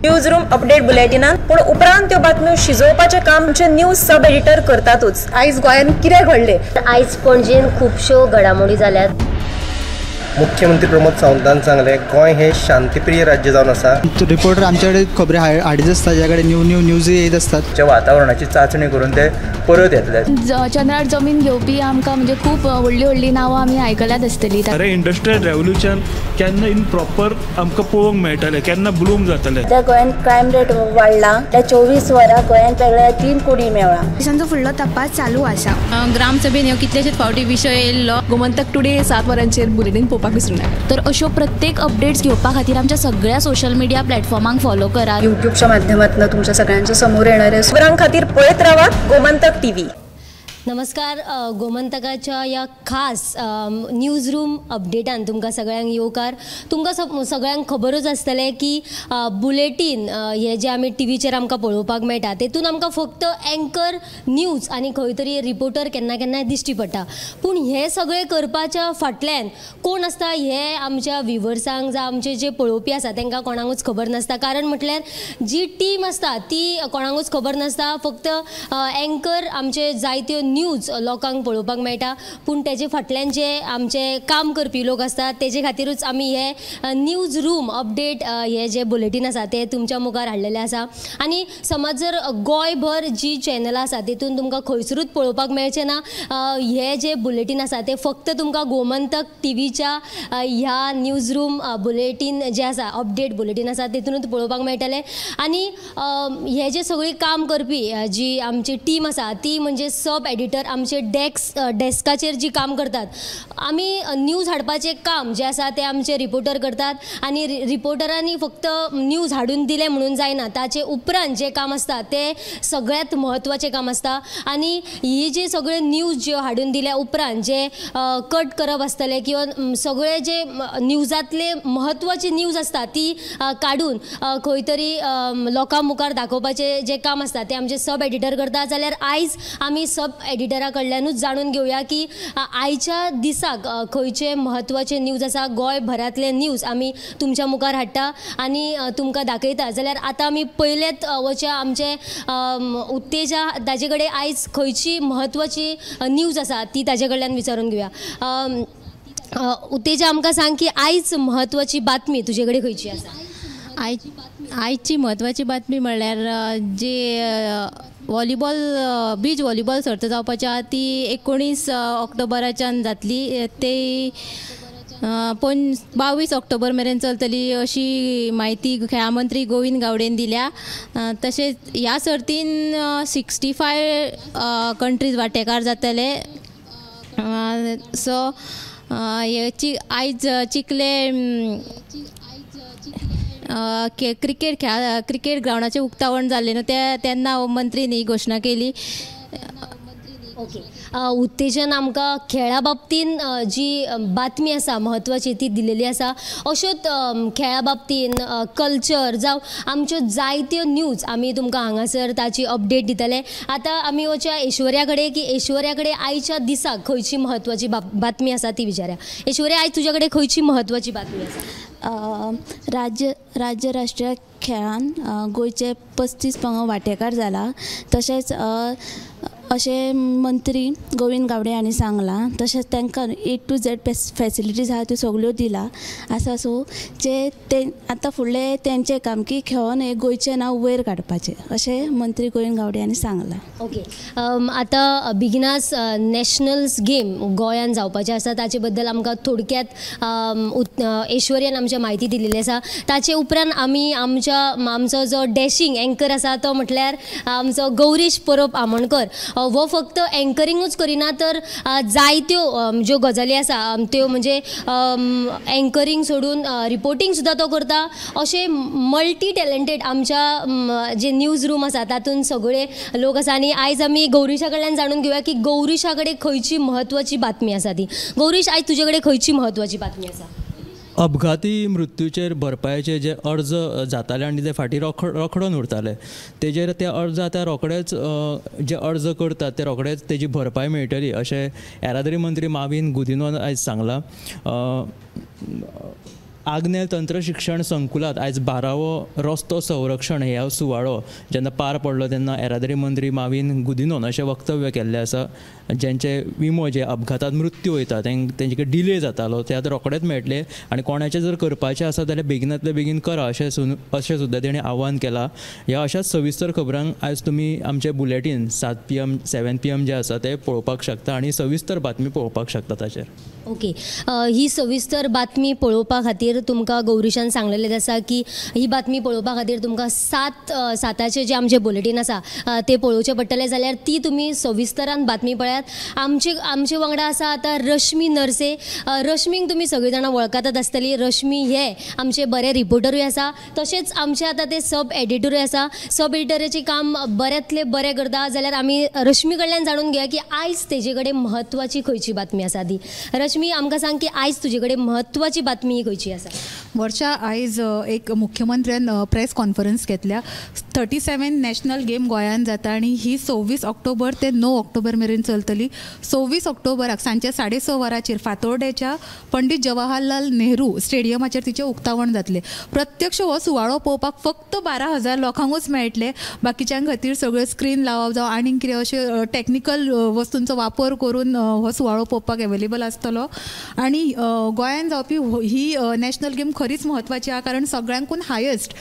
News room update बुलेटिनान, पूण उपरांत त्यो बातम्यो शिजोवपाचें काम आमचे न्यूज सब एडिटर करतातूच. आयज गोंयांत कितें घडलें, आयज पणजेन खुबश्यो घडामोडी जाल्यात. मुख्यमंत्री प्रमोद सावंतान सांगलें, गोंय हें शांतीप्रिय राज्य जावन आसा. रिपोर्टर आमचे कडेन खबरी हाडीत आसता, ज्या कडेन न्यू न्यू न्यूज येत आसतात. वातावरणाची चांचणी करून ते परत येतले. चंद्रार जमीन घेवपी आमकां म्हणजे खूब व्हडली व्हडली नांवां आमी आयकल्यात आसतली. अरे इंडस्ट्रियल रेव्होल्युशन केन्ना इन प्रॉपर आमकां पळोवंक मेळटलें, केन्ना ब्लूम जातलें. त्या गोंयांत क्रायम रेट वाडला, त्या 24 वरां गोंयांत वेगळ्या 3 कोटी मेळ्ळा. पोलिसांचो फुडलो तपास चालू आसा. ग्रामसभेन ह्यो कितलेशेच फावटी विशय येयल्लो. गोमंतक टुडे 7 वरांचेर बुलेटीन पळोवपाक विसरूं नाका. तर अश्यो प्रत्येक अपडेट्स घेवपा खातीर आमच्या सगळ्या सोशल मिडिया प्लॅटफॉर्मांक फॉलो करात. यूट्यूबच्या माध्यमातून तुमच्या सगळ्यांच्या समोर येणार आहे. खबरां खातीर पळयत रावात गोमंतक टीव्ही. नमस्कार, गोमंतकाच्या ह्या खास न्यूज रूम अपडेटान तुमकां सगळ्यांक येवकार. तुमकां सगळ्यांक खबरूच आसतलें की बुलेटीन हे जे आमी टीव्हीचेर आमकां पळोवपाक मेळटा तेतून आमकां फक्त एंकर न्यूज आनी खंय तरी रिपोर्टर केन्ना केन्नाय दिश्टी पडटा. पूण हें सगळें करपाच्या फाटल्यान कोण आसता हें आमच्या व्युवर्सांक जावं आमचे जे पळोवपी आसा तांकां कोणाकूच खबर नासता. कारण म्हटल्यार जी टीम आसता ती कोणाकूच खबर नासता. फक्त एंकर आमचे जायत्यो न्यूज लोकांक पळोवपाक मेळटा, पूण तेजे फाटल्यान जे आमचे काम करपी लोक आसतात तेजे खातीरूच आमी हे न्यूज रूम अपडेट हे जे बुलेटीन आसा ते तुमच्या मुखार हाडलेले आसा. आनी समज जर गोंयभर जी चॅनलां आसा तेतून तुमकां खंयसरूच पळोवपाक मेळचें ना, हे जे बुलेटीन आसा ते फक्त तुमकां गोमंतक टीव्हीच्या ह्या न्यूज रूम बुलेटीन जे आसा अपडेट बुलेटीन आसा तेतूनच पळोवपाक मेळटलें. आनी हे जे सगळी काम करपी जी आमची टीम आसा ती म्हणजे सब एडिटर आमचे डेस्काचेर जी काम करतात, आमी न्यूज हाडपाचें काम जें आसा तें आमचे रिपोर्टर करतात. आनी रिपोर्टरांनी फक्त न्यूज हाडून दिलें म्हणून जायना, ताचे उपरांत जें काम आसता तें सगळ्यांत म्हत्वाचें काम आसता. आनी ही जी सगळे न्यूज ज्यो हाडून दिल्या उपरांत जे कट करप आसतलें किंवा सगळे जे न्यूजांतले म्हत्वाची न्यूज आसता ती काडून खंय तरी लोकां मुखार दाखोवपाचें जें काम आसता तें आमचे सब एडिटर करता. जाल्यार आयज आमी सब एडिटरा कडल्यानूच जाणून घेवया की आयच्या दिसाक खंयचे म्हत्वाचे न्यूज आसा. गोंयभरांतले न्यूज आमी तुमच्या मुखार हाडटा आनी तुमकां दाखयता. जाल्यार आतां आमी पयलेच वचया आमचे उत्तेजा ताजे कडेन आयज खंयची म्हत्वाची न्यूज आसा ती ताजे कडल्यान विचारून घेवया. उत्तेजा, आमकां सांग की आयज म्हत्वाची बातमी तुजे कडेन खंयची आसा? आयची म्हत्वाची बातमी म्हणल्यार जी व्हॉलीबॉल बीच व्हॉलीबॉल सर्त जावपाची आहा ती 19 ऑक्टोबराच्यान जातली, ते 22 ऑक्टोबर मेरेन चलतली अशी म्हायती खेळां मंत्री गोविंद गावडेन दिल्या. तशेंच ह्या सर्तीन 65 कंट्रीज वांटेकार जातले. सो हे आयज चिखले क्रिकेट ग्रावंडाचें उक्तावण जाल्लें न्हू तेन्ना मंत्रीन ही घोशणा केली. ओके, उत्तेजन आमकां खेळा बाबतीन जी बातमी आसा म्हत्वाची ती दिलेली आसा. अश्योच खेळा बाबतीन कल्चर जावं आमच्यो जायत्यो न्यूज आमी तुमकां हांगासर ताची अपडेट दितले. आतां आमी वचया ऐश्वर्या कडेन की ऐश्वर्या कडेन आयच्या दिसाक खंयची म्हत्वाची बातमी आसा ती विचारया. ऐश्वर्या, आयज तुज्या कडेन खंयची म्हत्वाची बातमी आसा? राज्य राष्ट्रीय खेळान गोंयचे 35 पंगड वांटेकार जाला. तशेंच अशें मंत्री गोविंद गावडे हांणी सांगलां. तशेंच तांकां A to Z facilities आहा त्यो सगल्यो दिला आसा. सो जे ते आतां फुडलें तेंचें काम की खेळोन हें गोंयचें नांव वयर काडपाचें अशें मंत्री गोविंद गावडे हांणी सांगलां. ओके, आतां बिगिनास नॅशनल्स गेम गोंयान जावपाचें आसा ताचे बद्दल आमकां थोडक्यात ऐश्वर्यान आमच्या म्हायती दिलेली आसा. ताचे उपरांत आमी आमचो जो डॅशिंग एंकर आसा तो म्हटल्यार आमचो गौरीश परब आमोणकर. हो फक्त एंकरिंगूच करिना तर जायत्यो ज्यो गजाली आसा त्यो म्हणजे एंकरिंग सोडून रिपोर्टिंग सुद्दां तो करता. अशें मल्टी टॅलंटेड आमच्या जे न्यूज रूम आसा तातूंत सगळे लोक आसा. आनी आयज आमी गौरीशा कडल्यान जाणून घेवया की गौरीशा कडेन खंयची म्हत्वाची बातमी आसा ती. गौरीश, आयज तुजे कडेन खंयची म्हत्वाची बातमी आसा? अपघाती मृत्यूचेर भरपायेचे जे अर्ज जाताले आनी ते फाटीं रोखडोन उरताले तेजेर ते अर्ज आतां रोखडेच जे अर्ज करतात ते रोखडेच तेजी भरपाय मेळटली अशें येरादारी मंत्री माविन गुदिन्होन आयज सांगलां. आग्नेल तंत्रशिक्षण संकुलात आयज 12वो रस्तो संरक्षण ह्या सुवाळो जेन्ना पार पडलो तेन्ना येरादारी मंत्री माविन गुदिन्होन अशें वक्तव्य केल्लें आसा. ज्यांचे विमो जे अपघातात मृत्यू वयता तेंचे कडेन डिले जातालो ते आतां रोखडेच मेळटले आनी कोणाचें जर करपाचें आसा जाल्यार बेगिनातले बेगीन करा अशें सुद्दां तेणें आव्हान केलां. ह्या अशाच सविस्तर खबरांक आयज तुमी आमचे बुलेटीन 7 PM 7 PM जे आसा ते पळोवपाक शकता आनी सविस्तर बातमी पळोवपाक शकता ताचेर. ओके, ही सविस्तर बातमी पळोवपा खातीर तुमकां गौरीशान सांगलेलें आसा की ही बातमी पळोवपा खातीर तुमकां 7 जे आमचें बुलेटीन आसा ते पळोवचें पडटलें, जाल्यार ती तुमी सविस्तरान बातमी पळयात. आमचे वांगडा आसा आतां रश्मी नरसे. रश्मीक तुमी सगळीं जाणां वळखतात आसतली. रश्मी हे आमचे बरे रिपोर्टरूय आसा, तशेंच आमचे आतां ते सब एडिटरूय आसा. सब एडिटराचें काम बऱ्यांतलें बरें करता. जाल्यार आमी रश्मी कडल्यान जाणून घेवया की आयज तेजे कडेन म्हत्वाची खंयची बातमी आसा ती. रश्मी, आमकां सांग की आयज तुजे कडेन म्हत्वाची बातमी खंयची आसा? वर्षा, आयज एक मुख्यमंत्र्यान प्रेस कॉन्फरन्स घेतल्या. 37 नॅशनल गेम गोंयांत जाता आनी ही 26 ऑक्टोबर ते 9 ऑक्टोबर मेरेन चलतली. 26 ऑक्टोबराक सांजचे 6:30 वरांचेर फातोर्डेच्या पंडित जवाहरलाल नेहरू स्टेडियमाचेर तिचें उक्तावण जातलें. प्रत्यक्ष हो सुवाळो पळोवपाक फक्त 12,000 लोकांकूच मेळटले. बाकीच्यां खातीर सगळें स्क्रीन लावप जावं आनीक कितें अशें टॅक्निकल वस्तूंचो वापर करून हो सुवाळो पळोवपाक अवेलेबल आसतलो. आनी गोंयांत जावपी ही नॅशनल गेम खरीच म्हत्वाची आहा, कारण सगळ्यांकून हायेस्ट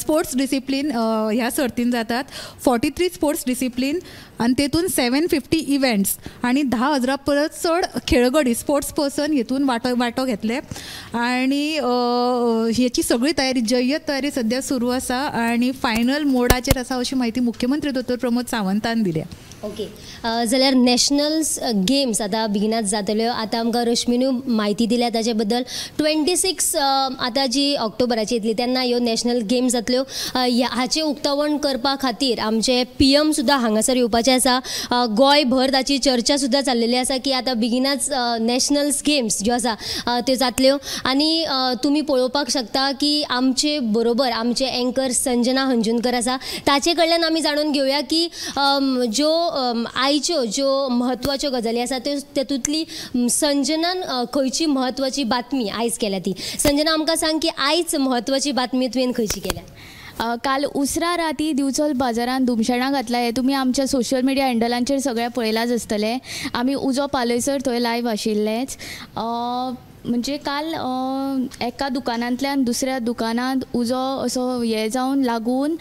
स्पोर्ट्स डिसिप्लीन ह्या सर्तीन जातात. 43 स्पोर्ट्स डिसिप्लीन आनी तेतून 750 इव्हेंट्स आनी 10,000 परस चड खेळगडी स्पोर्ट्स पर्सन हेतून वांटो घेतले. आनी हेची सगळी तयारी, जय्यत तयारी सद्या सुरू आसा आनी फायनल मोडाचेर आसा अशी म्हायती मुख्यमंत्री दोतोर प्रमोद सावंतान दिल्या. ओके, जाल्यार नॅशनल गेम्स आतां बेगिनात जातल्यो. आतां आमकां रश्मीनूय म्हायती दिल्या ताचे बद्दल. 26 आतां जी ऑक्टोबराची येतली तेन्ना ह्यो नॅशनल गेम्स जातल्यो. हाचें उक्तावण करपा खातीर आमचे PM सुद्दां हांगासर येवपाचे आसा. गोंयभर ताची चर्चा सुद्दां चाललेली आसा की आतां बेगिनाच नॅशनल गेम्स ज्यो आसा त्यो जातल्यो. आनी तुमी पळोवपाक शकता की आमचे बरोबर आमचे एंकर संजना हंजुनकर आसा, ताचे कडल्यान आमी जाणून घेवया की ज्यो आयच्यो ज्यो म्हत्वाच्यो गजाली आसा त्यो तेतूंतली संजनान खंयची म्हत्वाची बातमी आयज केल्या ती. संजना, आमकां सांग की आयज म्हत्वाची बातमी तुवें खंयची केल्या? काल उसरा राती दिवचल बाजारान धुमशेणां घातला हें तुमी आमच्या सोशल मिडिया हँडलांचेर सगळें पळयलांच आसतलें. आमी उजो पालयसर थंय लायव्ह आशिल्लेच. म्हणजे काल एका दुकानांतल्यान दुसऱ्या दुकानांत उजो असो हें जावन लागून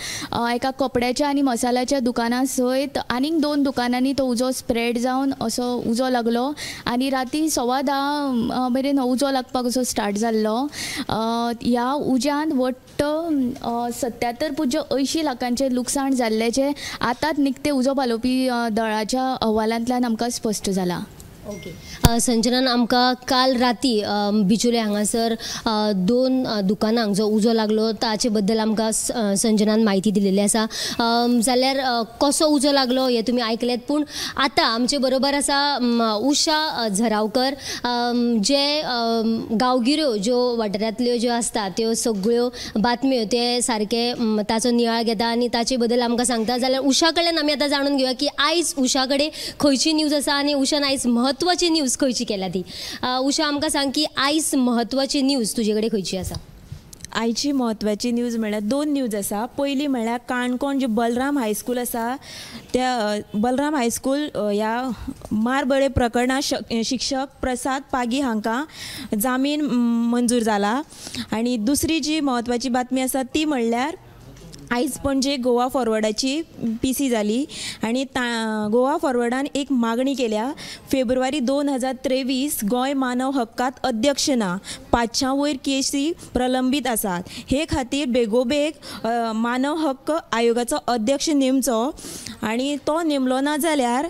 एका कपड्याच्या आनी मसाल्याच्या दुकाना सयत आनीक 2 दुकानांनी तो उजो स्प्रेड जावन असो उजो लागलो आनी राती 10:15 मेरेन हो उजो लागपाक असो स्टार्ट जाल्लो. ह्या उज्यान वट्ट 77.80 लाखांचें लुकसाण जाल्ल्याचें आतांच निकतें उजो पालोवपी दळाच्या अहवालांतल्यान आमकां स्पश्ट जालां. ओके, संजनान आमकां काल राती बिचोले हांगासर 2 दुकानांक जो उजो लागलो ताचे बद्दल आमकां संजनान म्हायती दिलेली आसा. जाल्यार कसो उजो लागलो हें तुमी आयकलें, पूण आतां आमचे बरोबर आसा उषा झरावकर, जे गांवगिऱ्यो ज्यो वाठारांतल्यो ज्यो आसता त्यो सगळ्यो बातम्यो ते सारके ताचो नियाळ घेता आनी ताचे बद्दल आमकां सांगता. जाल्यार उषा कडल्यान आमी आतां जाणून घेवया की आयज उषा कडेन खंयची न्यूज आसा आनी उषान आयज म्हत्वाची न्यूज खंयची केल्या ती. उषा, आमकां सांग की आयज म्हत्वाची न्यूज तुजे कडेन खंयची आसा? आयची म्हत्वाची न्यूज म्हळ्यार 2 न्यूज आसा. पयली म्हळ्यार काणकोण जे बलराम हायस्कूल आसा त्या बलराम हायस्कूल ह्या मारबडय प्रकरणांत शिक्षक प्रसाद पागी हांकां जामीन मंजूर जाला. आनी दुसरी जी म्हत्वाची बातमी आसा ती म्हणल्यार आयज पणजे गोवा फॉरवर्डाची PC जाली आनी गोवा फॉरवर्डान एक मागणी केल्या. फेब्रुवारी 2023 गोंय मानव हक्कात अध्यक्ष ना, 500 वयर केसी प्रलंबीत आसात. हे खातीर बेगोबेग मानव हक्क आयोगाचो अध्यक्ष नेमचो आनी तो नेमलो ना जाल्यार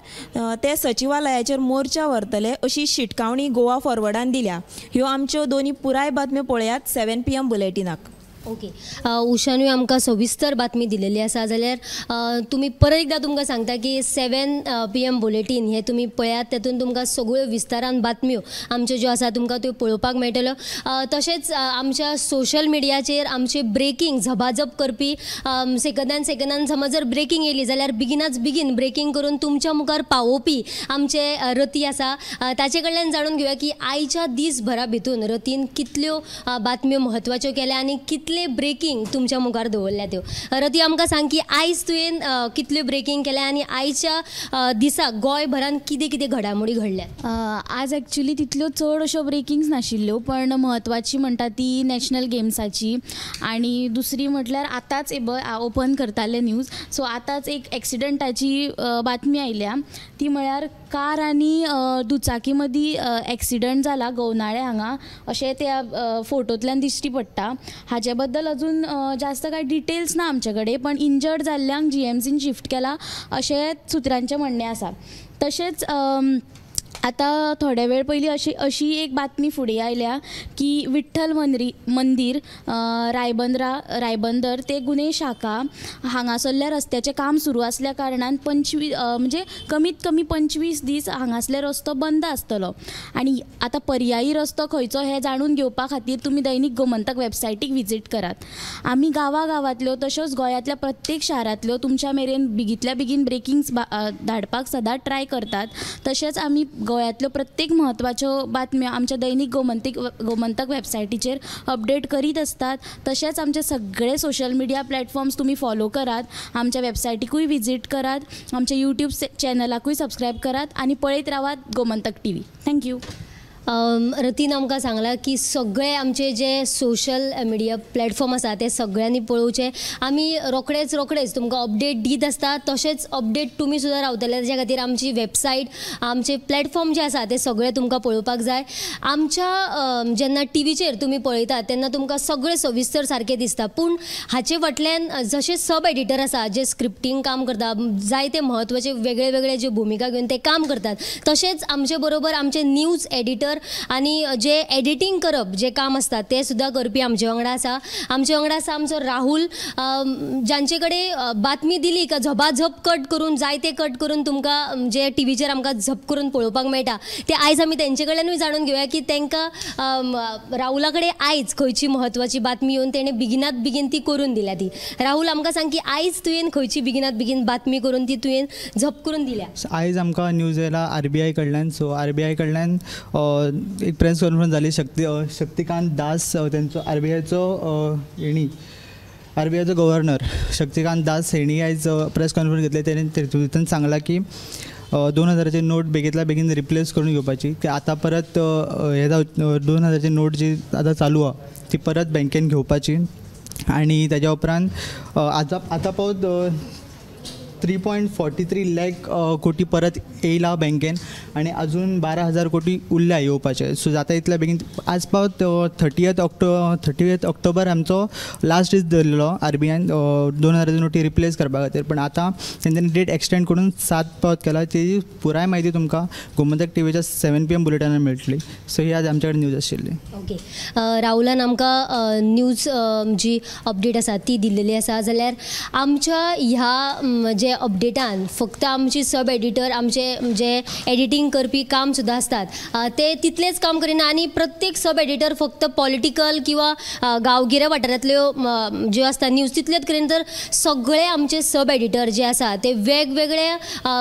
ते सचिवालयाचेर मोर्चा व्हरतले अशी शिटकावणी गोवा फॉरवर्डान दिल्या. ह्यो आमच्यो दोनी पुराय बातम्यो पळयात 7 PM बुलेटिनाक. ओके, उषानूय आमकां सविस्तर बातमी दिलेली आसा. जाल्यार तुमी परत एकदां तुमकां सांगता की 7 PM bulletin हे तुमी पळयात, तातूंत तुमकां सगळ्यो विस्तारान बातम्यो आमच्यो ज्यो आसा तुमकां त्यो पळोवपाक मेळटल्यो. तशेंच आमच्या सोशल मिडियाचेर आमचे ब्रेकींग झबाझप करपी सेकंदान सेकंदान समज जर ब्रेकींग येयली जाल्यार बेगिनाच बेगीन ब्रेकींग करून तुमच्या मुखार पावोवपी आमचे रती आसा. ताचे कडल्यान जाणून घेवया की आयच्या दीसभरा भितून रतीन कितल्यो बातम्यो म्हत्वाच्यो केल्या आनी कितले ब्रेकींग तुमच्या मुखार दवरल्या त्यो. रती, आमकां सांग की आयज तुवें कितल्यो ब्रेकींग केल्या आनी आयच्या दिसा गोंयभरान कितें कितें घडामोडी घडल्या? आज एक्चुली तितल्यो चड अश्यो ब्रेकिंग्स नाशिल्ल्यो, पण म्हत्वाची म्हणटा ती नॅशनल गेम्साची, आनी दुसरी म्हटल्यार आतांच ओपन करताले न्यूज, सो आतांच एक एक्सिडंटाची बातमी आयल्या, ती म्हळ्यार कार आनी दुचाकी मदीं एक्सिडंट जाला गवनाळे हांगा, अशें त्या फोटोंतल्यान दिश्टी पडटा. हाजे बद्दल अजून जास्त कांय डिटेल्स ना आमचे कडेन, पण इंजर्ड जाल्ल्यांक GMCन शिफ्ट केला अशें सुत्रांचें म्हणणें आसा. तशेंच आतां थोडे वेळ पयलीं अशी एक बातमी फुडें आयल्या की विठ्ठल मंदीर रायबंदर ते गुन्हे शाखा हांगासरल्या रस्त्याचें काम सुरू आसल्या कारणान 25 म्हणजे कमीत कमी 25 दीस हांगासले रस्तो बंद आसतलो आनी आतां पर्यायी रस्तो खंयचो हें जाणून घेवपा खातीर तुमी दैनीक गोमंतक वेबसायटीक विजीट करात. आमी गांवागांवांतल्यो तश्योच गोंयांतल्या प्रत्येक शारांतल्यो तुमच्या मेरेन बेगींतल्या बेगीन ब्रेकिंग्स धाडपाक सदांच ट्राय करतात. तशेंच आमी गोंयांतल्यो प्रत्येक म्हत्वाच्यो बातम्यो आमच्या दैनीक गोमंतक वेबसायटीचेर अपडेट करीत आसतात. तशेंच आमचे सगळे सोशल मिडिया प्लॅटफॉर्म्स तुमी फॉलो करात, आमच्या वेबसायटीकूय विजीट करात, आमच्या यूट्यूब चॅनलाकूय सबस्क्रायब करात आनी पळयत रावात गोमंतक TV. Thank you. रतीन आमकां सांगलां की सगळे आमचे जे सोशल मिडिया प्लॅटफॉर्म आसा ते सगळ्यांनी पळोवचे. आमी रोखडेच रोखडेच तुमकां अपडेट दीत आसता, तशेंच अपडेट तुमी सुद्दां रावतले, ताच्या खातीर आमची वेबसायट आमचे प्लॅटफॉर्म जे आसा ते सगळे तुमकां पळोवपाक जाय. आमच्या जेन्ना टीव्हीचेर तुमी पळयतात तेन्ना तुमकां सगळें सविस्तर सारकें दिसता, पूण हाचे फाटल्यान जशे सब एडिटर आसा जे स्क्रिप्टींग काम करता, जायते म्हत्वाचे वेगळे वेगळे ज्यो भुमिका घेवन ते काम करतात, तशेंच आमचे बरोबर आमचे न्यूज एडिटर आनी जे एडिटींग करप जे काम आसता ते सुद्दां करपी आमचे वांगडा आसा. आमचे वांगडा आसा आमचो राहुल, जांचे कडेन बातमी दिली का झपाझप कट करून जायते कट करून तुमकां जे टीव्हीचेर आमकां झप करून पळोवपाक मेळटा ते आयज आमी तेंचे कडल्यानूय जाणून घेवया की तांकां राहुला कडेन आयज खंयची म्हत्वाची बातमी येवन तेणें बेगिनात बेगीन ती करून दिल्या ती. राहुल, आमकां सांग की आयज तुवें खंयची बेगिनात बेगीन बातमी करून ती तुवें झप करून दिल्या? आयज आमकां न्यूज आयला RBI कडल्यान. सो RBI कडल्यान एक प्रेस कॉन्फरन्स जाली. शक्तिकांत दास तेंचो RBIचो हेणी RBIचो गव्हर्नर शक्तिकांत दास हेणी आयज प्रेस कॉन्फरन्स घेतले. तेणी तितून सांगलां की 2000ची नोट बेगींतल्या बेगीन रिप्लेस करून घेवपाची, की आतां परत हे 2000ची नोट जी आतां चालू आहा ती परत बँकेन घेवपाची. आनी ताज्या उपरांत आतां पावत 3.43 लाख कोटी परत येयला बँकेन आनी अजून 12,000 कोटी उरल्या येवपाचे. सो जाता इतल्या बेगीन आज पावत 30 ऑक्टोबर आमचो लास्ट दीस धरलेलो RBIन 2000 नोटी रिप्लेस करपा खातीर, पण आतां तेंच्यांनी डेट एक्सटेंड करून 7 पावत केला. तेजी पुराय म्हायती तुमकां गोमंतक टीव्हीच्या 7 PM बुलेटिनान मेळटली. सो ही आज आमचे कडेन न्यूज आशिल्ली. ओके, राहुलान आमकां न्यूज जी अपडेट आसा ती दिल्लेली आसा. जाल्यार आमच्या ह्या जे अपडेटान फक्त आमची सब एडिटर आमचे जे एडिटींग करपी काम सुद्दां आसतात ते तितलेंच काम करिना, आनी प्रत्येक सब एडिटर फक्त पॉलिटिकल किंवा गांवगिऱ्या वाठारांतल्यो ज्यो आसता न्यूज तितलेच करिना, तर सगळे आमचे सब एडिटर जे आसा ते वेगवेगळे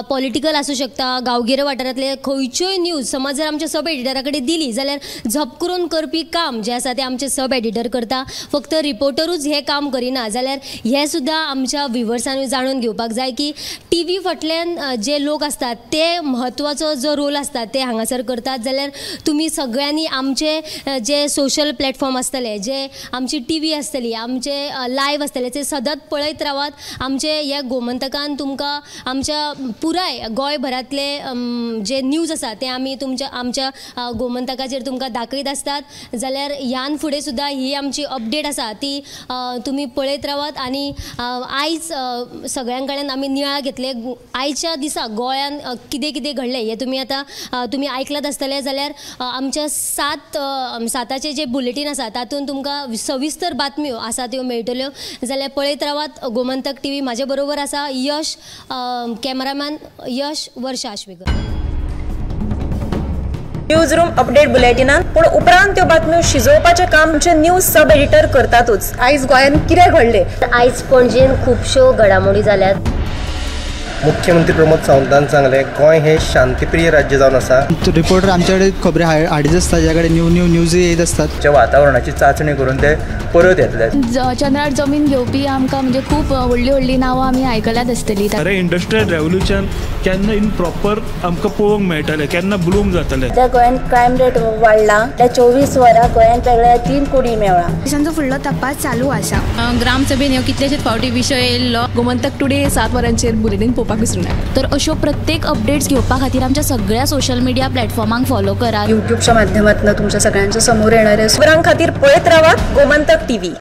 पॉलिटिकल आसूं शकता, गांवगिऱ्या वाठारांतले खंयच्योय न्यूज समज जर आमच्या सब एडिटरा कडेन दिली जाल्यार झप करून करपी काम जें आसा तें आमचे सब एडिटर करता. फक्त रिपोर्टरूच हें काम करिना, जाल्यार हें सुद्दां आमच्या व्युवर्सांनी जाणून घेवपाक जाय की टीव्ही फाटल्यान जे लोक आसतात ते म्हत्वाचो जो रोल आसता ते हांगासर करतात. जाल्यार तुमी सगळ्यांनी आमचे जे सोशल प्लॅटफॉर्म आसतले, जे आमची टीव्ही आसतली, आमचे लायव्ह आसतले ते सदांच पळयत रावात. आमचे ह्या गोमंतकान तुमकां आमच्या पुराय गोंयभरांतले जे न्यूज आसा ते आमी तुमच्या आमच्या गोमंतकाचेर तुमकां दाखयत आसतात. जाल्यार ह्यान फुडें सुद्दां ही आमची अपडेट आसा ती तुमी पळयत रावात. आनी आयज सगळ्यां कडेन आमी नियाळ घेतले. आयच्या दिसा गोंयान कितें कितें घडलें हें तुमी आतां तुमी आयकलात आसतलें. जाल्यार आमच्या 7 जे बुलेटीन आसा तातूंत तुमकां सविस्तर बातम्यो आसा त्यो मेळटल्यो. जाल्यार पळयत रावात गोमंतक टीव्ही. म्हाजे बरोबर आसा Yash, cameraman Yash, Varsha Ashwekar. News room update बुलेटिनान पूण उपरांत त्यो बातम्यो शिजोवपाचें काम आमचे न्यूज सब एडिटर करतातूच. आयज गोंयांत कितें घडलें? आयज पणजेन खुबश्यो घडामोडी जाल्यात. मुख्यमंत्री प्रमोद सावंतान सांगलें गोंय हें शांतिप्रिय राज्य जावन आसा. रिपोर्टर आमचे कडेन खबरी हाडीत आसता, ज्या कडेन न्यू न्यू न्यूज येत आसतात. वातावरणाची चांचणी करून ते परत येतले. चंद्रार जमीन घेवपी आमकां म्हणजे खूब व्हडली व्हडली नांवां आमी आयकल्यात आसतली. अरे इंडस्ट्रियल रेव्होल्युशन केन्ना इन प्रॉपर आमकां पळोवंक मेळटलें, केन्ना ब्लूम जातलें. सध्या गोंयांत क्रायम रेट वाडला. त्या 24 वरां गोंयांत वेगळ्या 3 कोटी मेळ्ळा. तांचो फुडलो तपास चालू आसा. ग्रामसभेन ह्यो कितलेशेच फावटी विशय येयल्लो. गोमंतक टुडे 7 वरांचेर बुलेटीन पळोवपाक विसरूं नाका. तर अश्यो प्रत्येक अपडेट्स घेवपा खातीर आमच्या सगळ्या सोशल मिडिया प्लॅटफॉर्मांक फॉलो करात. युट्यूबच्या माध्यमातून तुमच्या सगळ्यांच्या समोर येणाऱ्या खबरां खातीर पळयत रावात गोमंतक टीव्ही.